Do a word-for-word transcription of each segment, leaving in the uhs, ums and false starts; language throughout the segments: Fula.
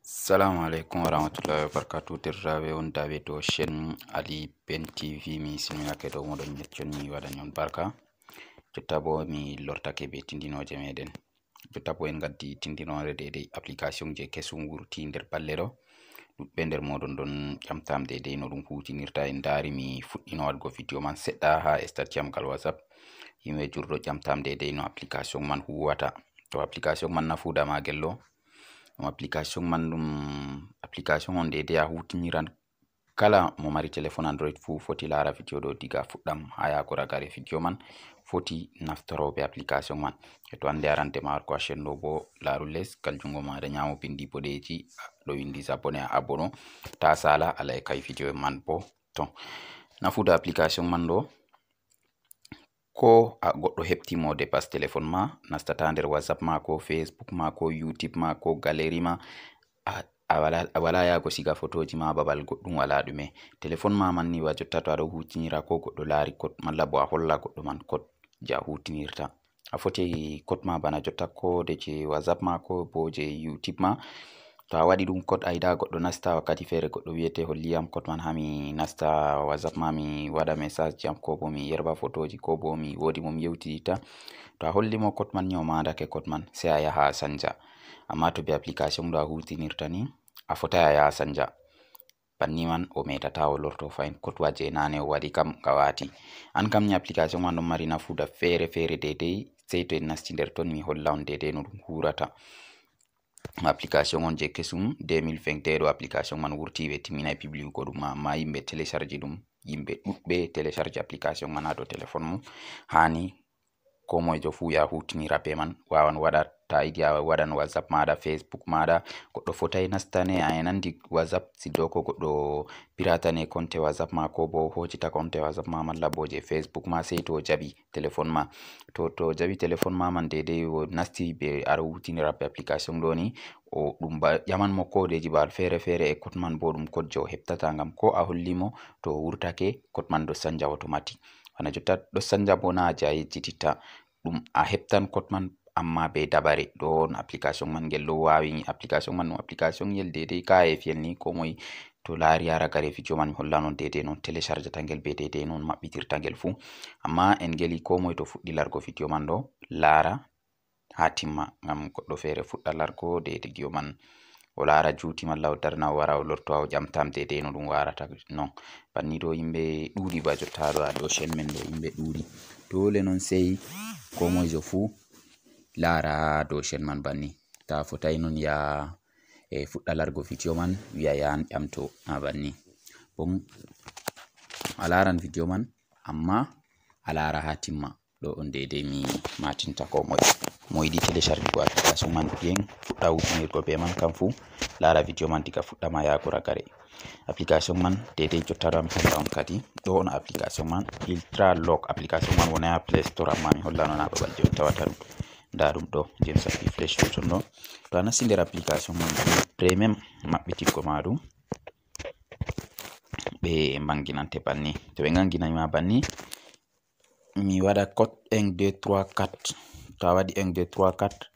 Salamu aleykum wa rahmatullahi wa barakatuh. Derdiraaɓe on dawe to chaîne Ali Ben T V, mi sinuyake dow moɗon, yeccon mi waɗa nyon barka. Jotta bo mi lortake be tindinooje meɗen. Jotta bo en gaddi tindinoore deydey application je kesum wurti nder balle ɗo. Ɗuɗɓe nder moɗon ɗon ƴamtam deydey no ɗum hutinirta. En ndaari mi fuɗɗino waɗgo video man seɗɗa ha statut am gal WhatsApp. Yimɓe jurɗo ƴamtam deydey no application man huwata. To application man nafuda magel ɗo. Ɗum application man ɗum application on deydey a hutiniran. Kala mo mari téléphone Android fuu foti laara video ɗo diga fuɗɗam ha yaakora gare. Video man foti naftoro be application man. E to ande arande ma ko a chaîne ɗo bo laaru les kal jungo maɗa nyamo bindi boɗeeji ɗo windi s'abonner a abono. Ta sala alay kay video man bo. To nafuda application man ɗo, ko a goɗɗo heɓti mot de passe téléphone ma, nastata nder WhatsApp ma ko Facebook ma ko YouTube ma ko galerie ma, a, a wala, a wala yaago siga photoji ma babal goɗɗum wala ɗume. Téléphone ma man ni wa jotta to aɗo hutinira ko goɗɗo laari code malla bo a holla goɗɗo man code je a hutinirta. A foti code ma bana jotta ko de je WhatsApp ma ko bo je YouTube ma. To a waɗi ɗum code a yiɗa goɗɗo nasta, wakkati feere goɗɗo wiyete holliyam code man ha mi nasta WhatsApp ma mi waɗa message jam ko bo mi yerba photoji ko bo mi wodi mo mi yewtidita. To a holli mo code man ni o mandake code man, sai a yaha a sanja. Amma to be application ɗo a hutinirta ni, a fotai a yaha a sanja. Banni man o metata o lorto fahin code wa je nane o waɗi kam nga wati. An kam ni application man ɗon mari nafuda feere feere deydey, sey to en nasti nder ton mi holla on deydey no ɗum hurata. Application on je kesum deux mille vingt-deux ɗo application man wurti ɓe timminay publiugo ɗum ma, amma yimɓe télécharge ɗum, yimɓe ɗuɗɓe télécharge application man ha dow téléphone mum. Hani ko moyjo fuu ya hutinira be man, wawan waɗa, ta yiɗi a waɗan WhatsApp maɗa, Facebook maɗa. Goɗɗo fotai nastane a en andi WhatsApp siddo ko goɗɗo piratane compte WhatsApp ma ko bo hocita compte WhatsApp ma malla bo je Facebook ma sey to o jaɓi téléphone ma. To, to o jaɓi téléphone ma man deydey o nasti be aɗo hutinira be application ɗo ni, o ɗum ba ƴaman mo codeji bal feere feere e code man bo ɗum code je o heɓtata ngam ko a holli mo to o wurtake code man ɗo sanja automatique. Bana jotta ɗo sanja bo na je a yejjititta. Ɗum a heɓtan code man amma be dabare. Ɗo on application man ngel ɗo wawi, application man ɗum application ngel deydey kayefiyel ni ko moy to laari ara gare video man mi hollan on deydey non téléchargata ngel be deydey non maɓɓitirta ngel fuu. Amma en ngeli ko moy to fuɗɗi largo video man ɗo laara ha timma ngam goɗɗo feere fuɗɗa largo deydey giyo man o laara juuti malla o darna o wara o lorto o ƴamtam deydey no ɗum warata non. Banni ɗo yimɓe ɗuuɗi ba jotta ɗo a dow chaîne men ɗo yimɓe ɗuuɗi. Dole non sey ko moyjo fuu laara dow chaîne man banni. Ta fotai non ya e fuɗɗa largo video man wiya yan ƴamto ma banni. Bon a laran video man amma a laara ha timma. Ɗo on deydey mi matinta ko moy mo yiɗi télécharge go application man yen fuɗɗa hutinirgo be man kam fuu laara video man diga fuɗɗa ma yago ragare. Application man deydey jotta ɗo mi holla on kadi. Ɗo on application man Ultra Lock, application man wona ha Play Store amma mi hollan on ha babal je on tawata ɗum. Nda ɗum ɗo je mi sappi flèche ɗo ton ɗo. To a nasti nder application man premium maɓɓitiggo ma ɗum ɓe mbanginante banni. To ɓe nganginani ma banni mi waɗa code un deux trois quatre. To a waɗi un deux trois quatre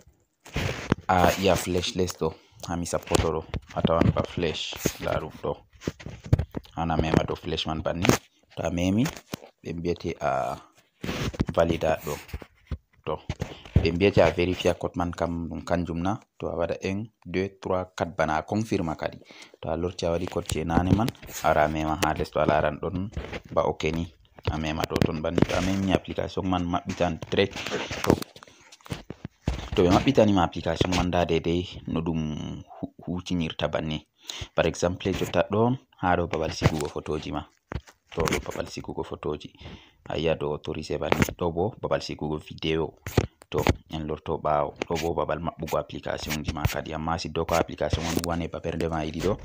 a yi'a flèche les ɗo ha mi sappoto ɗo a tawan ba flèche nda ɗum ɗo. Hana mema dow flèche man banni. To a memi ɓe mbiyete a valida ɗo. To ɓe mbiyete a vérifier code man kam ɗum kanjum na. To a waɗa un deux trois quatre bana a confirma kadi. To a lorti a waɗi code je nane man ara a mema ha les to a laran ɗon ba ok ni. A mema ɗo ton banni to a memi application man maɓɓitan direct. To to ɓe maɓɓitanima application man nda deydey no ɗum hu- hutinirta banni. Par exemple jotta ɗon ha ɗo babal sigugo photoji ma. To ɗo babal sigugo photoji a yi'a ɗo autorisé banni. Ɗo bo babal sigugo vidéo. To en lorto ɓawo ɗo bo babal maɓɓugo application ji ma kadi amma si dow ko application on huwane ba bernde ma yiɗi ɗo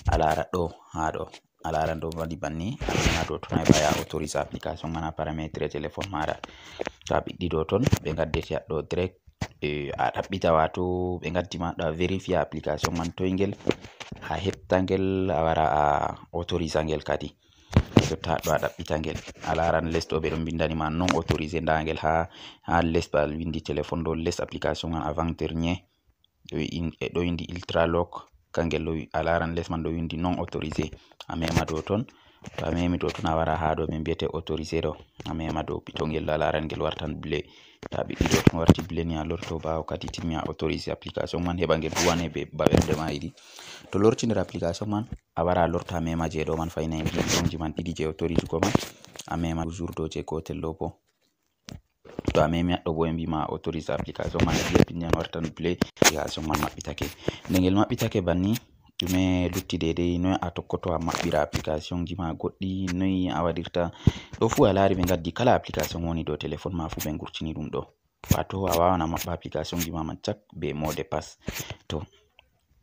a lara ɗo ha ɗo a laran ɗo waɗi banni a mema ɗo ton a heɓa ya autorise application man ha paramétre téléphone maɗa. To a ɓiɗɗi ɗo ton ɓe gaddete a ɗo direct. E, a ɗaɓɓita wato ɓe gaddi ma ɗo a vérifier application man toy ngel a heɓta ngel a wara a autorise ngel kadi. Jotta ɗo a ɗaɓɓita ngel a laran les ɗo ɓe ɗon mbindani ma non autorisé nda ngel ha ha les ba windi téléphone ɗo les application man avant dernier. Ɗo in- e ɗo indi Ultra Lock. Kangel ɗo wi-, a laran les man ɗo windi non autorisé. A mema dow ton. To a memi dow ton, a wara ha ɗo ɓe mbiyete autorisé ɗo. A mema dow to ngel ɗo, a laran ngel wartan bleu. To a ɓiɗɗi dow ton warti bleu ni, a lorto ɓawo kadi timmi a autorisé application man, heɓa ngel huwane be ba ɓernde ma yiɗi. To lorti nder application man, a wara a lorta a mema je ɗo man fayna en ɗonji man ɗiɗi je autorisé ko man. A mema toujours dow je gotel ɗo bo. To a memi haɗɗo bo ɓe mbima autorisé application man, a yiya pin ɗen wartan bleu, application man maɓɓitake. Nde ngel maɓɓitake banni, ɗume lutti dedei, noy a tokkoto a maɓɓira application ji ma goɗɗi, noy a waɗirta. Ɗo fu a lari ɓe ngaddi kala application woni dow téléphone ma fu ɓe ngurtini ɗum ɗo. Wato a wawan a maɓɓa application ji ma man cak be mot de passe. To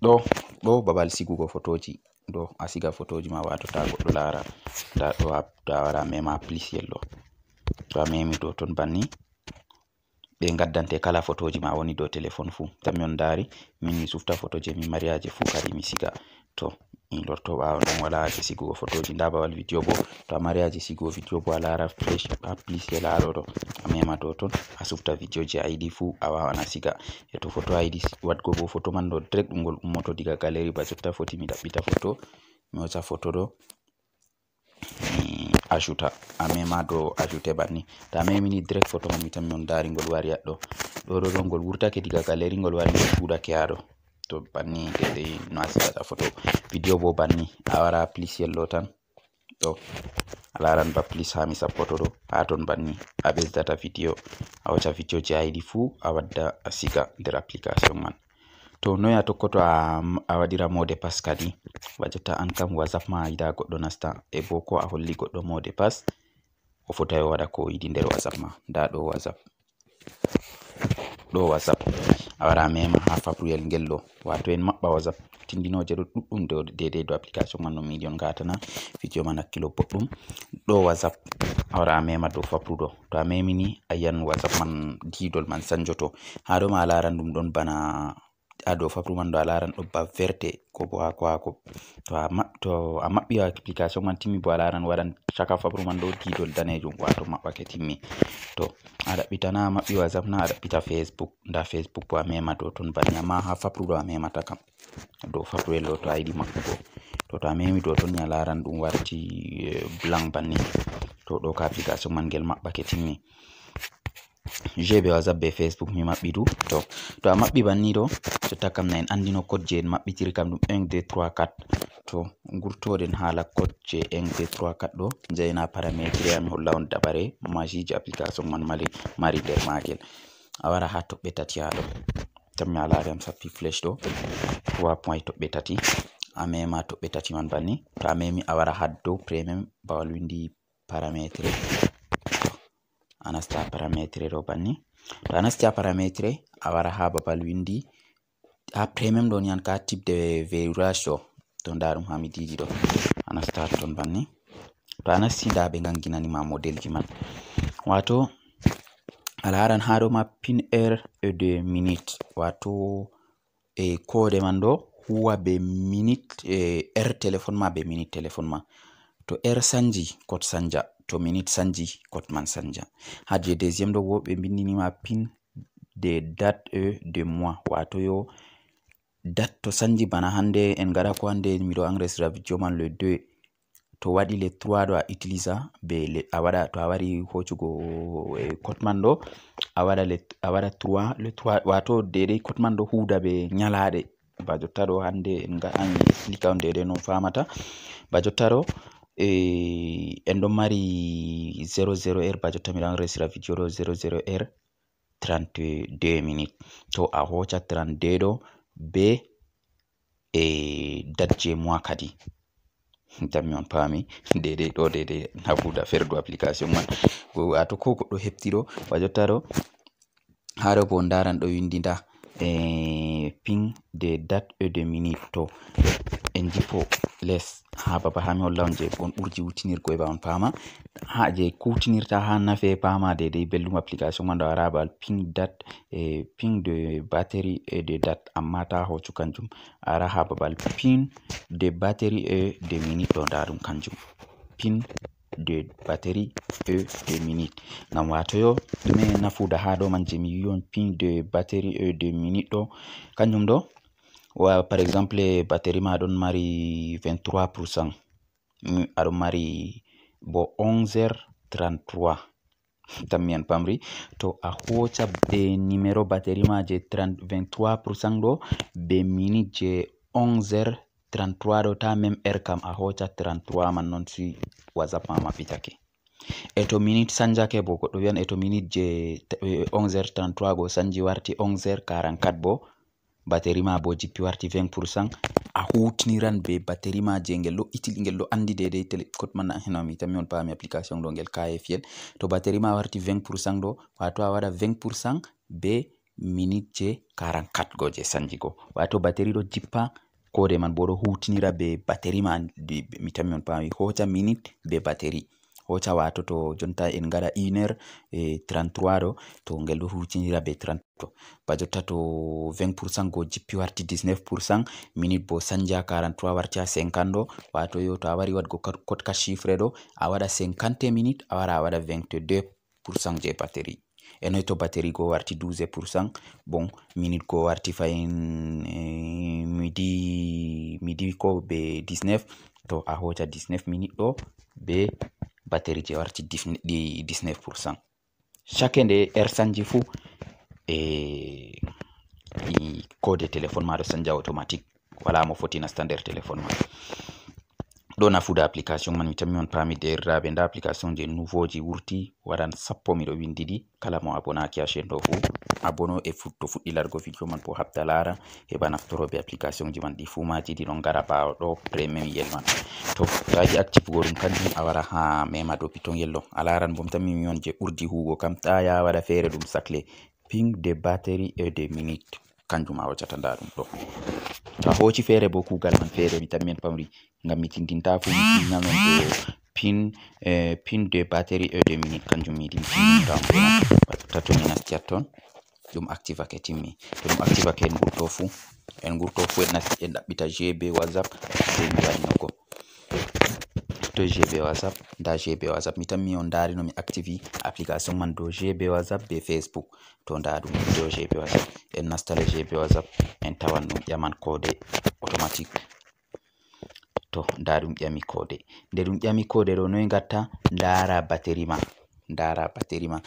ɗo, ɗo babal sigugo fotoji. Ɗo a siga fotoji ma, wato ta goɗɗo lara. Nda ɗo a, to a wara a mema plus yel ɗo. To a memi dow ton banni, ɓe ngaddante kala fotoji ma woni dow téléphone fu. Tan mi on ndari, min mi sufta foto je mi mariaji fu kadi mi siga. To, mi lorto ɓawo ɗon wala haje sigugo fotoji. Nda babal video bo, to a mariaji sigugo video bo a lara plus, ha plus yel ɗo ɗo. A mema dow ton, a sufta video je a yiɗi fu a wawan a siga. E to foto a yiɗi si-, waɗgo bo foto man ɗo direct ɗum ngol ummoto diga galerie. Ba jotta foti mi ɗaɓɓita foto, mi hosa foto ɗo, mi ajouta. A mema dow ajoute banni. To a memi ni direct foto man mi tan mi on ndari ngol wari haɗɗo. Ɗo ɗo ɗo ngol wurtake diga galerie ngol wari ngol huɗake ha ɗo. To banni dedei no a sigata foto. Video bo banni. A wara plus yel ɗo tan. Ɗo a laran ba plus ha mi sappoto ɗo. Ha ton banni a ɓesdata video. A hosa video je a yiɗi fu a wadda a siga nder application man. To noy a tokkoto a, a waɗira mot de passe kadi. Ba jotta an kam WhatsApp ma a yiɗa goɗɗo nasta, e bo ko a holli goɗɗo mot de passe, o fotay o waɗa ko o yiɗi nder WhatsApp ma. Nda ɗo WhatsApp. Ɗo WhatsApp. A wara a mema ha fabruyel ngel ɗo. Wato en maɓɓa WhatsApp. Tindinoje ɗo ɗuɗɗum dow, dedei dow application man no million gatana. Video man hakkilo boɗɗum. Ɗo WhatsApp. A wara a mema dow fabru ɗo. To a memi ni a yiyan WhatsApp man didol man sanjoto. Ha ɗo ma a laran ɗum ɗon bana a dow fabru man ɗo a laran ɗo ba verte ko bo hako hako. To a ma-, to a maɓɓi application man timmi bo a laran waɗan caka fabru man ɗo didol danejum wato maɓɓake timmi. To a ɗaɓɓita na a maɓɓi WhatsApp na a ɗaɓɓita Facebook. Nda Facebook bo a mema dow ton banni amma ha fabru ɗo a memata kam. Dow fabru ɗo to a yiɗi maɓɓugo. To, to a memi dow ton ni a laran ɗum warti, eh, blanc banni. To ɗo ka application man ngel maɓɓake timmi. G B WhatsApp be Facebook mi maɓɓi du. To, to a maɓɓi banni ɗo, jotta kam na en andino code je en maɓɓitiri kam ɗum un, deux, trois, quatre. To, gurtoɗen hala code je un, deux, trois, quatre ɗo, jeyna paramétrer, mi holla on dabare magie je application man mali, mari nder magel. A wara ha toɓɓe tati ha ɗo. Tan mi a lari am sappi flèche ɗo. Trois points toɓɓe tati. A mema toɓɓe tati man banni. To a memi a wara ha dow premium babal windi paramétrer. To, a nasta paramétrer ɗo banni. To a nasti ha paramétrer, a wara ha babal windi, ha premium ɗo ni an ka type de verrouillage ɗo. To nda ɗum ha mi didi ɗo. A nasta ton banni. To a nasti nda ɓe nganginani ma modèle ji man. Wato, a laran ha ɗo ma pin heure et de minute. Wato, e code man ɗo huwa be minute, e heure téléphone ma be minute téléphone ma. To heure sanji, code sanja. To minute sanji, code man sanja. Ha je deuxième ɗo bo ɓe mbindini ma pin de date et de mois. Wato yo date to sanji bana hande en gaɗa ko hande miɗo enregistra video man le deux. To waɗi le trois ɗo a utilisa be le, a waɗa, to a wari hocugo, eh, code man ɗo, a waɗa le, a waɗa trois, le trois, wato dedei code man ɗo huda be nyalaɗe. Ba jotta ɗo hande en ga-, an explique on dedei non famata. Ba jotta ɗo, eh, en ɗon mari zéro zéro heure, ba jotta miɗo enregistra video ɗo zéro zéro heure trente-deux minutes. To a hoca trente-deux ɗo be e date je mois kadi. Tan mi on paami, dedei ɗo, dedei nafuda ferdu application man. Ko wato ko goɗɗo hefti ɗo, ba jotta ɗo, ha ɗo bo ndaran ɗo windi nda, e pin de date et de minute. To en jippo les ha baba ha mi holla on je on ɓurji hutinirgo e ba on paama. Ha je kutinirta ha nafe paama dedei belɗum application man ɗo ara bal pin date, e pin de batterie et de date, amma ta hocu kanjum. Ara ha babal pin de batterie et de minute ɗo nda ɗum kanjum. Pin de batterie et de minute. Ngam wato yo ɗume nafuda ha ɗo man je mi wi'on pin de batterie et de minute ɗo kanjum ɗo. wa par exemple batterie ma ɗon mari vingt-trois pour cent, mm, aɗon mari bo onze heures trente-trois, tammi an pamri. To a hoca be numéro batterie ma je trente, vingt-trois pour cent ɗo, be minute je onze heures trente-trois ɗo, ta même heure kam, a hoca trente-trois man non si WhatsApp ma maɓɓitake. E to minute sanjake bo, goɗɗo wiyan e to minute je, eh, onze heures trente-trois go sanji warti onze heures quarante-quatre bo, batterie ma bo jippi warti vingt pour cent, a hutiniran be batterie ma je ngel ɗo itili, ngel ɗo andi dedei tele code man heno mi tammi on pami application ɗo ngel kayefiyel. To batterie ma warti vingt pour cent ɗo, wato a waɗa vingt pour cent be minute je quarante-quatre go je sanji go. Wato batterie ɗo jippa, kode man bo ɗo hutinira be batterie ma, di-, mi tammi on pami, hoca minute be batterie. Hoca wato to jonta en ngara une heure e trente-trois ɗo, to ngel ɗo hutinira be trente. To ba jotta to vingt pour cent go jippi warti dix-neuf pour cent, minute bo sanja quarante-trois warti ha cinquante ɗo, wato yo to a wari waɗgo code quatre chiffre ɗo, a waɗa cinquante minute, a wara a waɗa vingt-deux pour cent je batterie. E noy to batterie go warti douze pour cent, bon, minute go warti fayin, eh, midi, midi ko be dix-neuf, to a hoca dix-neuf minute ɗo be batterie je warti dix-, ɗi dix-neuf pour cent. Chaque nde heure sanji fu, e, i code téléphone ma ɗo sanja automatique. Wala mo foti nasta nder téléphone ma. Ɗo nafuda application man, mi tammi on pami deriraɓe, nda application je nouveau ji wurti, waran sappo miɗo windi ɗi, kala mo abonaki ha chaîne ɗo fu, abono e fu-, to fuɗɗi largo video man bo habda lara, heɓa naftoro be application ji man, ɗi fu maji ɗi ɗon ngara ɓawo ɗo premium yel man. To, to a yiɗi activugo ɗum kanjum a wara ha mema ɗo piton yel ɗo, a laran bo mi tammi mi on je ɓurdi hugo kam, ta ya waɗa fere ɗum sakle, ping de batterie et de minute. Kanjum a waccata nda ɗum ɗo. To a hoci fere bo kugal man fere mi tammi en pamri. Ngam mi tindinta fu mi tinna non ɗo pin, eh, pin de batterie et de minute kanjum mi yiɗi mi tindinta on be man. Wato to mi nasti ton. Ɗum activake timmi. To ɗum activake en gurto fu. En gurto fu en nasti en ɗaɓɓita G B WhatsApp. Sey mi waɗi no go. To G B WhatsApp, nda G B WhatsApp. Mi tammi on ndari no mi activi application man dow G B WhatsApp be Facebook. To nda ɗum dow G B WhatsApp. En nastale G B WhatsApp. En tawan ɗum ƴaman kode automatique. To nda ɗum ƴami kode. Nde ɗum ƴami kode ɗo noy ngatta? Ndara batterie ma. Ndara batterie ma.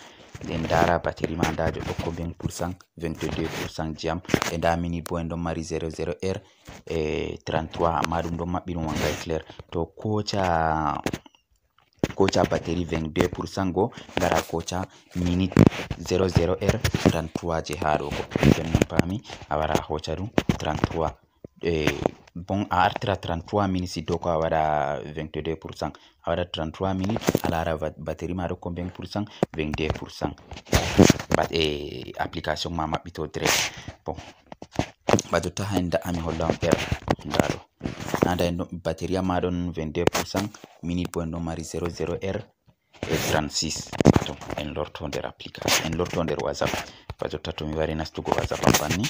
Nde ndara batterie ma nda joɗɗo ko vingt pour cent, vingt-deux pour cent jam. E nda minute bo en ɗon mari zéro zéro heure e trente-trois, amma ɗum ɗon maɓɓi ɗum wangay clair. To koca, koca batterie vingt-deux pour cent go, ngara koca minute zéro zéro heure trente-trois je ha ɗo ko. Ken non pami, a wara a hoca ɗum trente-trois. Eh, bon, a artira trente-trois minutes si dow ko a waɗa vingt-deux pour cent. A waɗa trente-trois minutes, a lara va-, batterie ma ɗo ko vingt pour cent, vingt-deux pour cent. Bat-, eh, application ma maɓɓito direct. Bon. Ba jotta ha en da'a mi holla on heure. Nda ɗo. Nda en ɗo, batterie ma ɗon vingt-deux pour cent, minute bo en ɗon mari zéro zéro heure e trente-six. To en lorto nder application, en lorto nder WhatsApp. Ba jotta to mi wari nastugo WhatsApp am banni.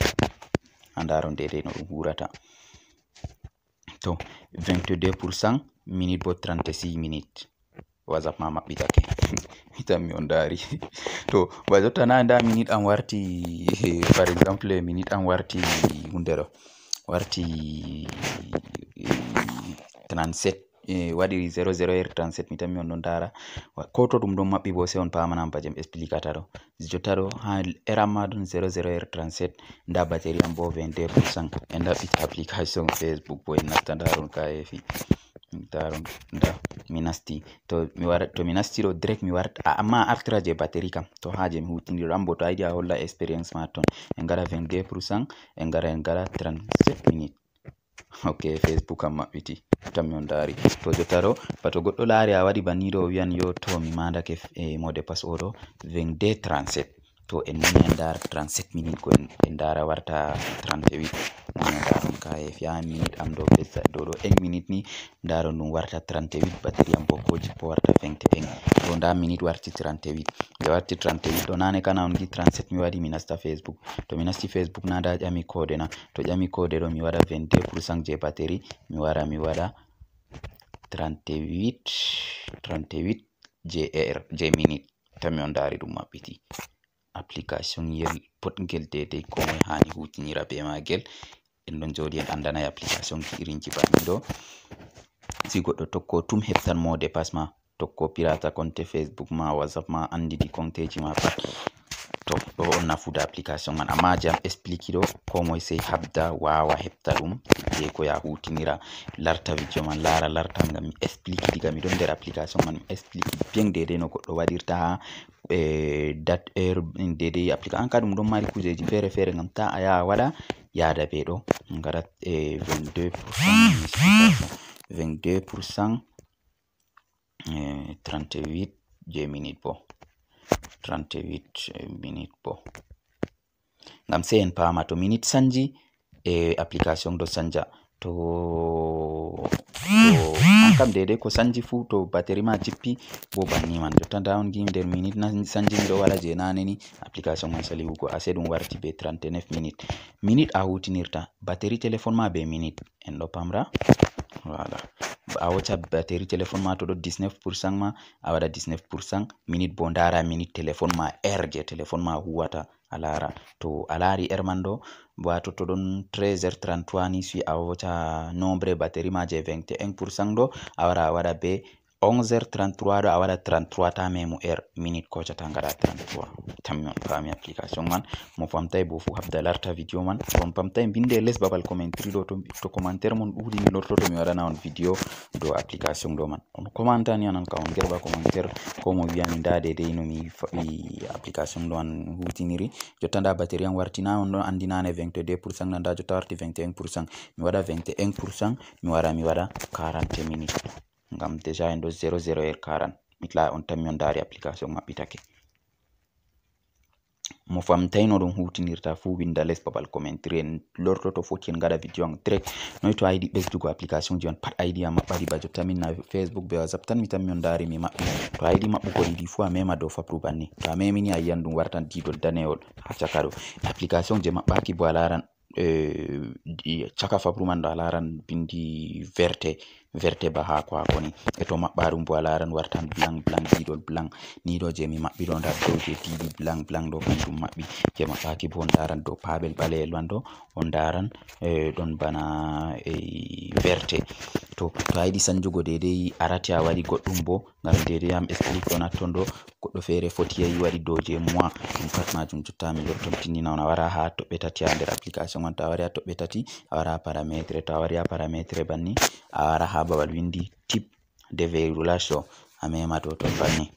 A ndaron dedei no ɗum hurata. To vingt-deux pour cent, minute bo trente-six minutes. WhatsApp ma maɓɓitake. Mi tammi on ndari. To, ba jotta na nda minute am warti, par exemple, minute am warti hunde ɗo. Warti, eh, trente-sept, eh, waɗi zéro zéro heure trente-sept, mi tammi on ɗon ndara. Wa-, ko to ɗum ɗon maɓɓi bo, sey on pamanam ba jam explicata ɗo. Jotta ɗo, ha heure am ma ɗon zéro zéro heure trente-sept, nda batterie am bo vingt-deux pour cent. En ɗaɓɓita application Facebook bo, en nasta ndaron kayefi. Ndaron, nda, mi nasti. To mi wara, to mi nasti ɗo direct mi warta, a-, amma a artira je batterie kam. To ha je mi hutiniri ɗo, an bo to a yiɗi a holla expérience ma ton. En ngara vingt-deux pour cent, en ngara, en ngara trente-sept minutes. Ok, Facebook am maɓɓiti. Tammi on ndari. To jotta ɗo, ba to goɗɗo laari a waɗi banni ɗo, o wiyan yo to mi mandake f-, e mot de passe o ɗo, vingt-deux trente-sept. To en nani en ndara trente-sept minutes ko en, en ndara warta trente-huit. Nani en ndaron kaye fiya minute am ɗo, pesa ɗo, ɗo en minute ni, ndaron ɗum warta trente-huit, batterie am bo ko jippo warta vingt et un. To nda minute warti trente-huit. Nde warti trente-huit ɗo, nane kana on gi trente-sept mi waɗi mi nasta Facebook. To mi nasti Facebook na nda ƴami kode na. To ƴami kode ɗo mi waɗa vingt-deux pour cent je batterie, mi wara mi waɗa trente-huit, trente-huit je heure, je minute. Tammi on ndari ɗum maɓɓiti. Application yel boɗngel dedei ko moy hani hutinira be magel. En ɗon jooɗi en anndanay application ji irin ji banni ɗo. Si goɗɗo tokko tum heɓtan mot de passe ma, tokko pirata compte Facebook ma, WhatsApp ma, anndidi compte ji ma pat. To, ɗo on nafuda application man. Amma jam explique ɗo, ko moy sey habda waawa heɓta ɗum, je ko ya hutinira. Larta video man, laara, larta ngam mi explique diga mi ɗon nder application man, mi explique bien dede no goɗɗo waɗirta ha, eh, dat heure, dede application. An ka ɗum ɗon mari kujeji fere fere ngam ta a yaha waɗa yada be ɗo. Ngara, eh, vingt-deux pour cent, vingt-deux pour cent, eh, trente-huit je minute bo. Trente-huit minute bo. Ngam sey en paama to minute sanji, e application ɗo sanja. To, to an kam dede ko sanji fu, to batterie ma jippi, bo banni man. Jotta nda on gi nder minute na sanji mi ɗo waɗa je nane ni, application man sali hugo. Ase ɗum warti be trente-neuf minute. Minute a hutinirta batterie téléphone ma be minute. En ɗo pamra. Voilà. A wocca batterie téléphone ma to ɗo dix-neuf pour cent ma, a waɗa dix-neuf pour cent. Minute bo ndara minute téléphone ma, heure je téléphone ma huwata. A laara. To a laari heure man ɗo, wato to ɗon treize heures trente-trois ni, si a wocca nombre batterie ma je vingt et un pour cent ɗo, a wara a waɗa be onze heures trente-trois ɗo, a waɗa trente-trois, ta memu heure, minute kocata ngaɗa trente-trois. Tammi on paami application man. Mo famtay bo fu habda larta video man. Mo famtay binde les babal commentary ɗo to, to commentaire mon ɗuɗi mi lortoto mi waɗana on video dow application ɗo man. On commenta ni anan ka on gerɓa commentaire ko mo wiyami nda dede no mi faɓi application ɗo an hutiniri. Jotta nda batterie an warti na on ɗon andi nane vingt-deux pour cent, nda jotta warti vingt et un pour cent. Mi waɗa vingt et un pour cent, mi wara mi waɗa quarante minutes. Ngam déjà en ɗo zéro zéro heure quarante. Mitla on tammi on dari application maɓɓitake. Mo famtayno ɗum hutinirta fu winda les babal commentary en lortoto foti en ngaɗa video en direct. Noy to a yiɗi ɓesdugo application ji on pat a yiɗi a maɓɓa ɗi ba jotta min na Facebook be WhatsApp tan mi tammi on dari mi maɓɓi. To a yiɗi maɓɓugo ɗiɗi fu a mema dow fabru banni. To a memini a yiyan ɗum wartan didol danewol ha caka ɗo. Application je maɓɓaki bo a laran, eh, di-, caka fabru man ɗo a laran bindi verte, verte ba haako haako ni. E to maɓɓa ɗum bo a laran wartan blanc, blanc, didol blanc. Ni ɗo je mi maɓɓi ɗo ndar dow je didi blanc, blanc ɗo kanjum maɓɓi. Je maɓɓaki bo on ndaran dow pabel ɓaleyel man ɗo, on ndaran, eh, ɗon bana, eh, verte. To, to a yiɗi sanjugo dedei arati a waɗi goɗɗum bo, ngam dedei am explique ɗo natton ɗo, goɗɗo fere foti yahi waɗi dow je moi, ɗum pat majum jotta mi lorton tindina on. A wara ha toɓɓe tati ha nder application man, to a wari ha toɓɓe tati, a wara ha parametre, to a wari ha parametre banni, a wara ha babal windi type de verrouillage ɗo, a mema dow ton banni.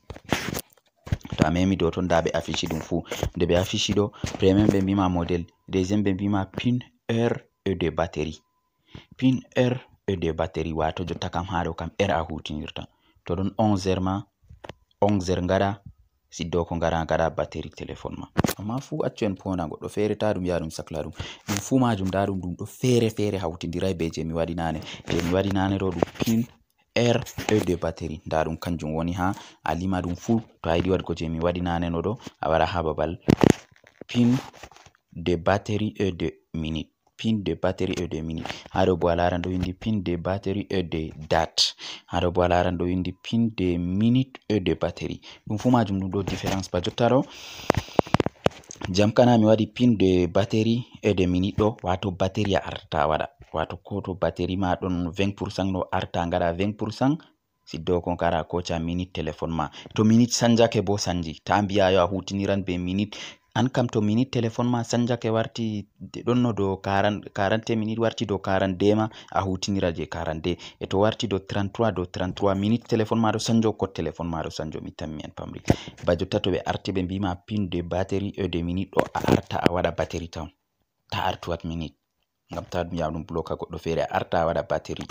To a memi dow ton nda ɓe affiche ɗum fu. Nde ɓe affiche ɗo, premier ɓe mbima modèle, deuxième ɓe mbima pin, heure et de batterie. Pin, heure et de batterie, wato jotta kam ha ɗo kam heure a hutinirta. To ɗon onze heures ma, onze heures ngaɗa, siddo ko ngaɗa, ngaɗa batterie téléphone ma. Amma fu accu en ponda goɗɗo fere ta ɗum ya ɗum sakla ɗum. Ɗum fu majum nda ɗum, ɗum ɗo fere fere hawtindirai be je mi waɗi nane. Je mi waɗi nane ɗo ɗum pin, heure et de batterie. Nda ɗum kanjum woni ha a lima ɗum fu. To a yiɗi waɗugo je mi waɗi nane no ɗo, a wara ha babal pin de batterie et de minute. Pin de batterie et de minute. Ha ɗo bo a laran ɗo windi pin de batterie et de date. Ha ɗo bo a laran ɗo windi pin de minute et de batterie. Ɗum fu majum ɗum ɗo différence ba jotta ɗo. Jam kana mi waɗi pin de batterie et de minute ɗo, wato batterie a arta waɗa. Wato ko to batterie ma ɗon vingt pour cent ɗo arta ngaɗa vingt pour cent, siddo ko kara koca minute téléphone ma. To minute sanjake bo sanji. Ta mbiya yo a hutiniran be minute. An kam to minute téléphone ma sanjake warti ɗonno dow quarante, quarante minute warti dow quarante-deux ma a hutinira je quarante-deux. E to warti dow trente-trois, dow trente-trois minute téléphone ma ɗo sanjo, ko téléphone ma ɗo sanjo, mi tammi en pamri. Ba jotta to ɓe arti ɓe mbima pin de batterie et de minute ɗo a arta a waɗa batterie tan. Ta artu wat minute. Ngam ta ɗum yaha ɗum bloka goɗɗo fere, a arta a waɗa batterie.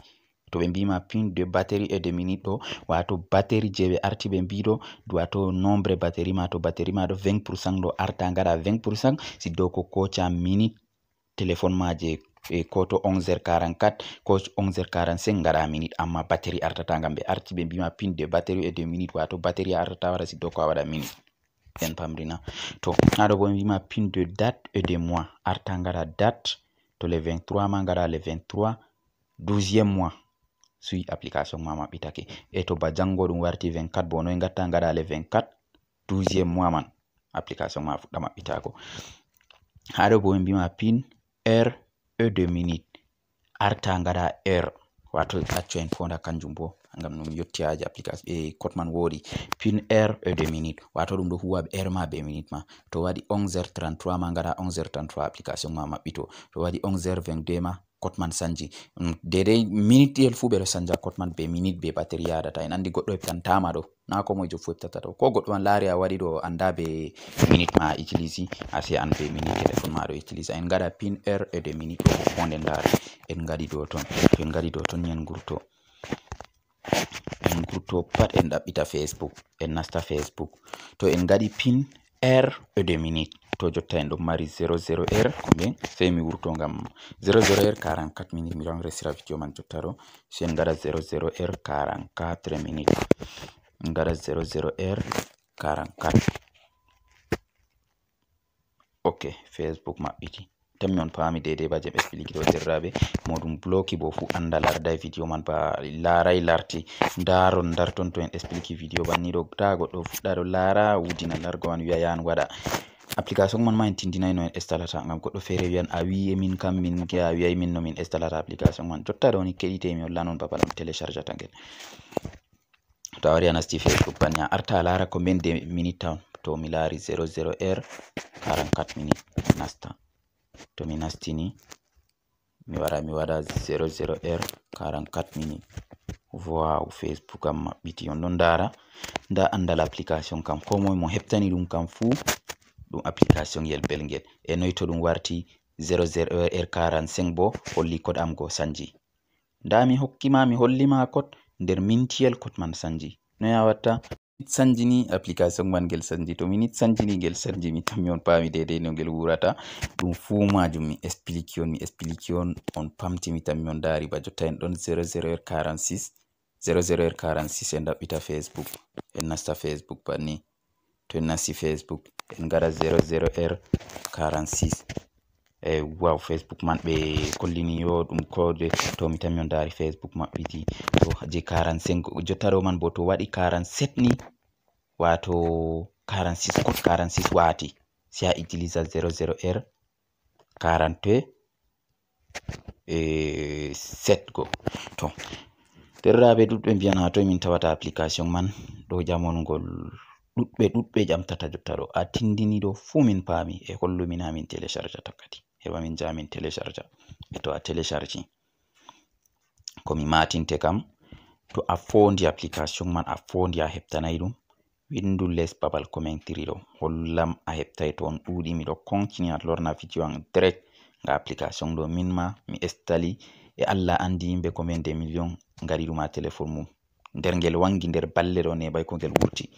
To ɓe mbima pin de batterie et de minute ɗo, wato batterie je ɓe arti ɓe mbi ɗo, wato nombre batterie ma, to batterie ma ɗo vingt pour cent ɗo, arta ngaɗa vingt pour cent, siddo ko koca minute téléphone ma je, eh, ko to onze heures quarante-quatre, ko onze heures quarante-cinq ngaɗa minute, amma batterie artata ngam ɓe arti ɓe mbima pin de batterie et de minute, wato batterie artata waɗa siddo ko a waɗa minute. En pamrina. To, ha ɗo bo ɓe mbima pin de date et de mois. Arta ngaɗa date, to le vingt-trois ma ngaɗa le vingt-trois, douzième mois. Suyi application ma maɓɓitake. E to ba jango ɗum warti vingt-quatre bo noy ngatta ngaɗa le vingt-quatre, douzième mois man. Application ma fuɗɗa maɓɓitago. Ha ɗo bo ɓe mbima pin, heure e deux minutes. Arta ngaɗa heure, wato acco en fonda kanjum bo, ngam ɗum yotti haaje application e code man woodi. Pin heure e deux minutes, wato ɗum ɗo huwa heure ma be minute ma. To waɗi onze heures trente-trois ma, ngaɗa onze heures trente-trois, application ma maɓɓito. To waɗi onze heures vingt-deux ma, code man sanji. Mm, daidai minute yel fu ɓe ɗo sanja code man be minute be batterie yadata. En andi goɗɗo heɓtantama ɗo. Na ko moijo fu heɓtata ɗo. Ko goɗɗo man laari a waɗi ɗo anda be minute ma a utilise, a se an be minute téléphone ma ɗo utilise. En ngaɗa pin heure e deux minutes ɗo ko fonde ndaare. En ngaɗi ɗo ton. To en ngaɗi ɗo ton, en gurto. En gurto pat, en ɗaɓɓita Facebook. En nasta Facebook. To en ngaɗi pin heure e deux minutes. To jotta en ɗon mari zéro zéro heure, combien? Sey mi wurto ngam zéro zéro heure quarante-quatre minutes, mi ɗon resira video man jotta ɗo. Sey en ngaɗa zéro zéro heure quarante-quatre minutes. En ngaɗa zéro zéro heure quarante-quatre. Ok, Facebook maɓɓiti. Tammi on paami daidai ba je mi explique ɗo, derɗiraaɓe. Mo ɗum bloki bo fu anda larday video man ba laarai larti. Ndaron ndarton to en explique video banni ɗo, ta goɗɗo fuɗɗa ɗo laara wudina largo man wi'a yan waɗa. Application man ma en tindinai no en instalata, ngam goɗɗo feere wi'an a wi'i min kam min ge a wi'ai min no min instalata application man. Jotta ɗo ni keɗite mi hollanon babal on téléchargata ngel. To a wari a nasti Facebook banni, a arta a laara combien de minutes on. To mi laari zéro zéro heure quarante-quatre minutes, nasta. To mi nasti ni, mi wara mi waɗa zéro zéro heure quarante-quatre minutes. Wow, Facebook am maɓɓiti. On ɗon ndaara, nda andal application kam. Ko moy mo heɓtani ɗum kam fu, ɗum application yel belngel. E noy to ɗum warti zéro zéro heure quarante-cinq bo, holli code am go sanji. Nda mi hokki ma, mi holli ma code, nder mintiyel code man sanji. Noy a watta? Sanji ni application man ngel sanji. To minute sanji ni ngel sanji, mi tammi on paami daidai no ngel wurata. Ɗum fu majum mi explique on, mi explique on, on pamti, mi tammi on ndaari ba jotta en ɗon zéro zéro heure quarante-six. Zéro zéro heure quarante-six en ɗaɓɓita Facebook. En nasta Facebook banni. To en nasti Facebook, en ngaɗa zéro zéro heure quarante-six. E wow, Facebook man ɓe kollini yo ɗum code, to mi tammi on ndaari Facebook maɓɓiti. To je quarante-cinq, jotta ɗo man bo to waɗi quarante-sept ni, wato quarante-six, code quarante-six wati. Si a utilisa zéro zéro heure quarante-deux e sept go. To, derɗiraaɓe ɗuɗɓe mbi'an ha toy min tawata application man. Ɗo jamanu ngol ɗuɗɓe, ɗuɗɓe ƴamtata jotta ɗo. A tindini ɗo fu min paami, e hollu min ha min téléchargata kadi. Heɓa min njaha min télécharge. E to a télécharge, ko mi matinte kam, to a fondi application man, a fondi a heɓtanai ɗum, windu les babal commentiri ɗo, hollam a heɓtai. To on ɗuuɗi, miɗo continue a lorna video an direct nga application ɗo min ma mi estali, e Allah andi yimɓe combien de million ngaɗi ɗum ha téléphone mum. Nder ngel wangi nder balle ɗo neɓai ko ngel wurti.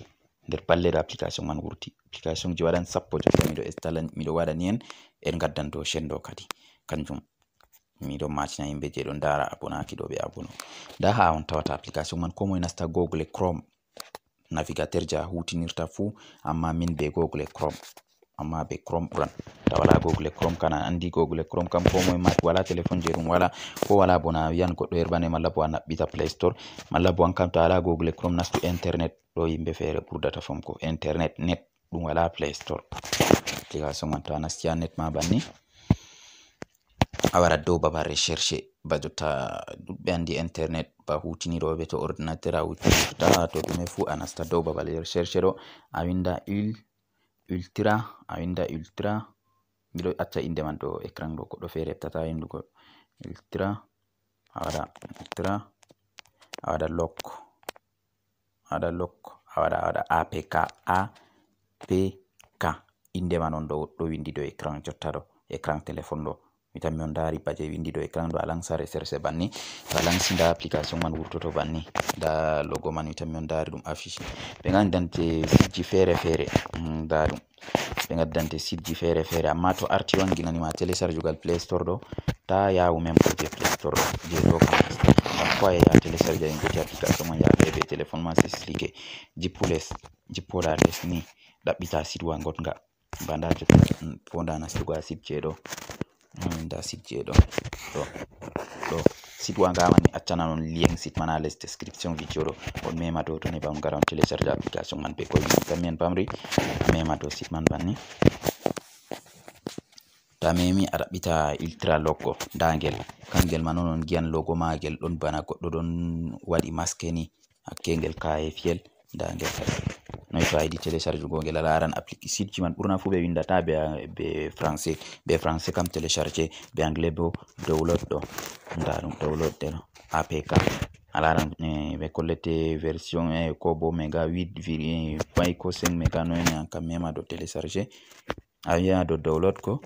Nder balle ɗo application man wurti. Application ji waɗan sappo jotta miɗo estala, miɗo waɗani en, en gaddan dow sendo kadi. Kanjum miɗo matina yimɓe je ɗo ndaara abonaki ɗo ɓe abono. Nda ha on tawata application man, ko moy nasta Google Chrome, navigateur je a hutinirta fu, amma min be Google Chrome. Amma be Chrome ɓuran. Ta wala Google Chrome kan, an andi Google Chrome kam ko moy ma wala téléphone je ɗum wala, ko wala bona wi'an goɗɗo herbane malla bo a naɓɓita Play Store, malla bo an kam ta wala Google Chrome nastu internet, ɗo yimɓe feere ɓurdata famko internet, net ɗum wala Play Store. Application man to a nasti ha net ma banni, a wara dow babal recherche, ba jotta ɗuɗɓe andi internet, ba hutinirooɓe to ordinateur a hutinirta, to ɗume fu a nasta dow babal recherche ɗo, a winda ul-, ultra, a winda ultra, miɗo acca inde man dow écran ɗo, goɗɗo feere heɓtata windugo ultra, a waɗa ultra, a waɗa lock, a waɗa lock, a waɗa, a waɗa A P K, A P K. Inde man on ɗo, ɗo windi dow écran jotta ɗo, écran téléphone ɗo. Mi tammi on ndaari baje windi dow écran ɗo, a lansa recherche banni. To a lansi nda application man wurtoto banni. Nda logo man mi tammi on ndaari ɗum affiche. Ɓe ngaddante site ji feere feere. Mm, nda ɗum. Ɓe ngaddante site ji feere feere. Amma to arti wanginani ma télécharge gal Play Store ɗo, ta yawu même ko je Play Store ɗo. Je ɗo kam. Ngam ko a yaha télécharge en gote application man yaha be téléphone ma six like. Jippu les. Jippoɗa les ni. Ɗaɓɓita site wa goɗnga. Ba nda jotta, mm, fonda nastugo ha site je ɗo. Mm, nda site je ɗo. Ɗo. Ɗo. Site wa nga man mi accana on lien site man ha les description video ɗo. On mema dow ton heɓa on ngara on télécharge application man be koy min tammi en pamri. Mema dow site man banni. A memi a ɗaɓɓita ultra logo, nda ngel. Kangel ma non on giyan logo magel ɗon bana goɗɗo ɗon waɗi maske ni. Hakke ngel kayefiyel, nda ngel kadi. Noy to a yiɗi télécharge go ngel a laran applique site ji man ɓurna fu ɓe windata be, be français. Be français kam télécharge, be anglais bo download ɗo. Nda ɗum download ɗe ɗo. A P K. A laran, eh, ɓe kollete version, eh, ko bo méga huit vir-, eh, point ko cinq méga noy ne an kam mema do télécharge. A wiya do download ko.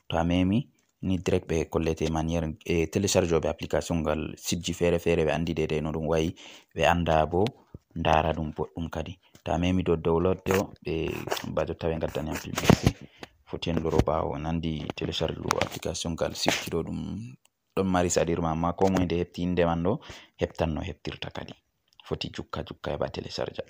To a memi ni direct ɓe kollete manière, eh, télécharge ɓe application ngal site ji fere fere ɓe andi dede no ɗum wayi, ɓe anda bo ndara ɗum boɗɗum kadi. To a memi do download ɗo ɓe bajo tawe gaddani am publicité. Foti en loro ɓawo en andi télécharge ɗo application ngal site ji ɗo ɗum ɗon mari saɗirma, amma ko moye nde hefti inde man ɗo, heftan no heftirta kadi. Foti jukka jukka heɓa télécharge.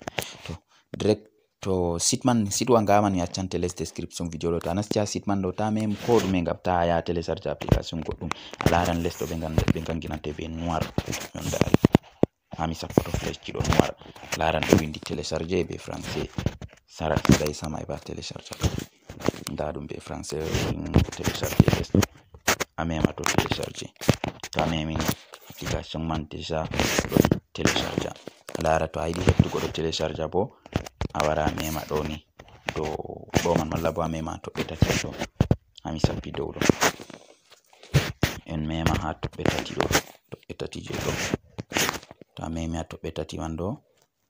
To direct to site man, site wa ngama mi accan les description video ɗo. To a nasti ha site man ɗo, ta mem ko ɗume ngam ta ya télécharge application goɗɗum. A laran les ɗo ɓe ngan-, ɓe ganginante be noir. Non dari. Ha mi sappoto flèche ji ɗo noir. Laran ɗo windi télécharge be français. Sara saɗai sama heɓa télécharge. Nda ɗum be français, mm, télécharge les. A mema to télécharge. To a memi ni application man déjà ɗon télécharge. A lara to a yiɗi heftugo ɗo télécharge bo, a wara a mema ɗo ni. Ɗo, ɗo man malla bo a mema toɓɓe tati ɗo. Ha mi sappi dow ɗo. En mema ha toɓɓe tati ɗo. Toɓɓe tati je ɗo. To a memi ha toɓɓe tati man ɗo,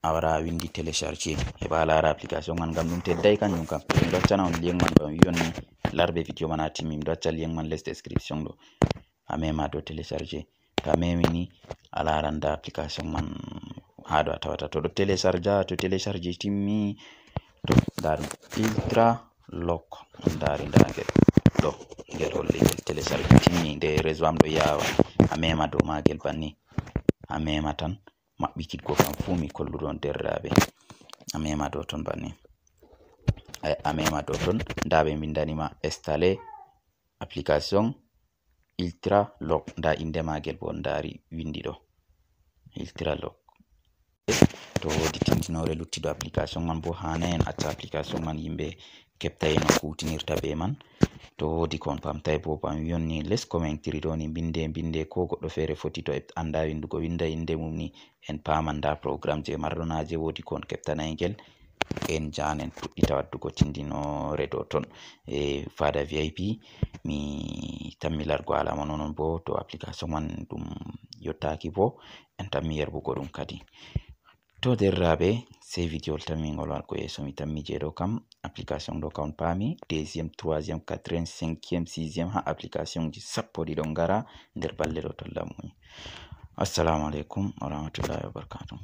a wara a windi télécharge. Heɓa a lara application man ngam ɗum teddai kanjum kam. Min ɗo accana on lien man ɗo, mi wi on ni larɓe video man ha timmi. Mi ɗo acca lien man les description ɗo. A mema do télécharge. To a memi ni a laran nda application man ha ɗo a tawata. To ɗo télécharge, to télécharge timmi, to nda ɗum ultra lock. Ndari nda ngel ɗo, ngel holli ngel télécharge timmi, nde réseau am ɗo yawa. A mema dow magel banni. A mema tan maɓɓititgo kam fu mi kolluɗo on derraɓe. A mema dow ton banni. A, a mema dow ton, nda ɓe mbindani ma installer application ultra lock. Nda inde magel bo ndari windi ɗo. Ultra lock. To wodi tindinore luttiɗo application man bo hana en acca application man yimɓe keɓtai no kutinirta be man. To wodi ko on pamtai bo, bam wi on ni les ko min tiri ɗo ni, mbinde, mbinde, ko goɗɗo fere foti to anda windugo, winda inde mum ni, en paman nda programme je marɗo na je wodi ko on keɓtanai ngel, en jan en puɗɗita waddugo tindinore dow ton. E fada V I P mi tammi largo alama non bo to application man ɗum yottaki bo en tammi yerbugo ɗum kadi. To derraɓe, sey video tammi ngol wargo yeso. Mi tammi je ɗo kam, application ɗo kam on pami, deuxième, troisième, quatrième, cinquième, sixième, ha application ji sappo ɗiɗo ngara nder balle ɗo to lamuyi. Assalamu alaikum wa rahmatullahi wa barakatuh.